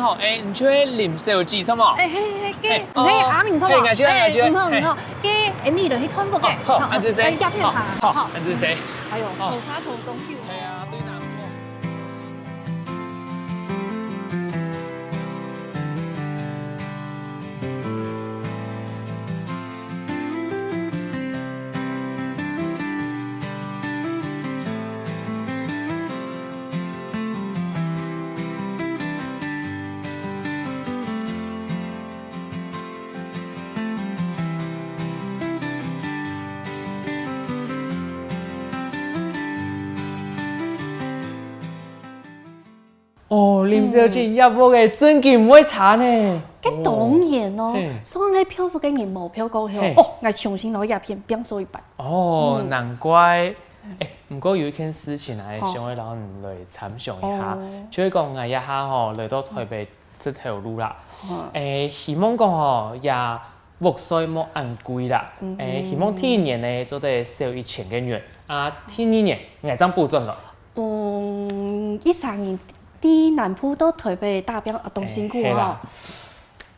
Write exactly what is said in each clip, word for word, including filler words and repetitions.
好，欸，你就係林小姐，著無？欸，係，係，該，嘿，哦，係阿明，著無？嘿，𠊎就，𠊎就，欸，毋好，嘿。毋好，該，欸，你就去看屋个。好，好，恁仔細。欸，這片下，好，好。恁仔細。哎喲，好。坐車坐當久哦。係啊，對南部。 哦，林小姐，嗯。這屋仔真經毋會差呢。該當然咯，哦。嘿。上來漂浮个人無漂過後，嘿。哦，𠊎重新摎這片拚掃一擺。哦，嗯。難怪。欸，毋過有一件事情啊，好。想愛摎你來參詳一下，哦。就係講𠊎這下吼，來到台北 食頭路啦。嗯。欸，希望講吼，這屋稅莫恁貴啦。嗯哼。欸，希望第一年呢，做得少一千个銀。啊，第二年，𠊎正補轉來。嗯，一儕人對南部到台北打拚啊，當辛苦吼。欸，係啦。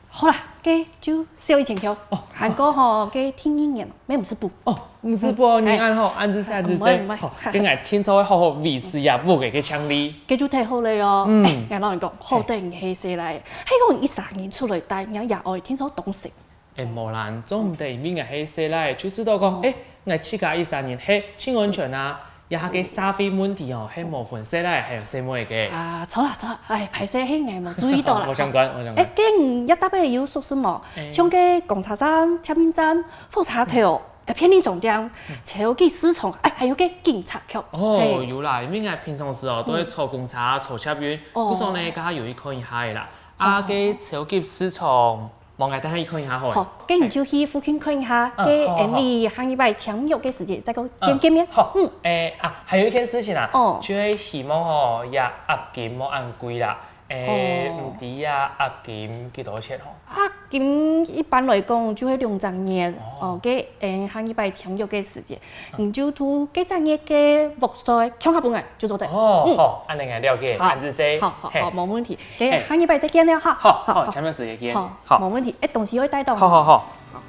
好啦，該就少一千箍。哦。還過吼，該第二年，乜毋使補。哦， 毋使補哦，嗯，你恁好，欸，恁仔細，恁仔細。毋會，毋會。好，該𠊎定著會好好維持這屋仔个淨俐。該就忒好了喲。嗯。欸，𠊎摎你講，好得你係細賴，係講一儕人出來戴，若爺哀定著當愁。欸，無啦，做毋得因為𠊎係細賴，就知著講，哦。欸，𠊎自家一儕人係盡安全啊，這下个社會問題哦，係無分細賴還有細妹个。啊，著啦，著啦，欸，歹勢，係𠊎無注意著啦。無相干，無相干。欸，該你這搭仔有熟識無？欸。像該公車站、捷運站、火車頭， 欸，便利商店、嗯。超級市場，欸，還有該警察局。哦，嘿。有啦，因為𠊎平常時哦，都會坐公車、坐捷運，哦。故所呢，該下有去看一下个啦。啊，哦。該超級市場，無，𠊎等下去看一下好了。好，該你就去附近看一下，嘿。該𠊎俚下禮拜簽約个時節再過見，嗯，見面。好。嗯。欸，啊，還有一件事情啊，哦。就係希望吼，這押金莫恁貴啦。 欸，哦。毋知啊，押金幾多錢吼？押金一般來講就係兩隻月，哦。哦，該，欸，下禮拜簽約个時節，嗯。你就同該隻月个屋稅共下分𠊎就做得。哦，嗯。好，恁仔𠊎了解，好，恁仔細。好，好，嘿。好，無問題。該，嘿。下禮拜再見了哈。好，好，好，好。簽約時節見。好，好。無問題。欸，東西愛帶到。好，好，好。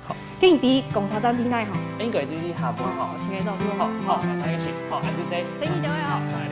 好，該你知公車站在哪吼？應該就在下背吼。好，請你走路。好，好，𠊎帶你去。好，恁仔細。細義兜仔吼。好，拜拜。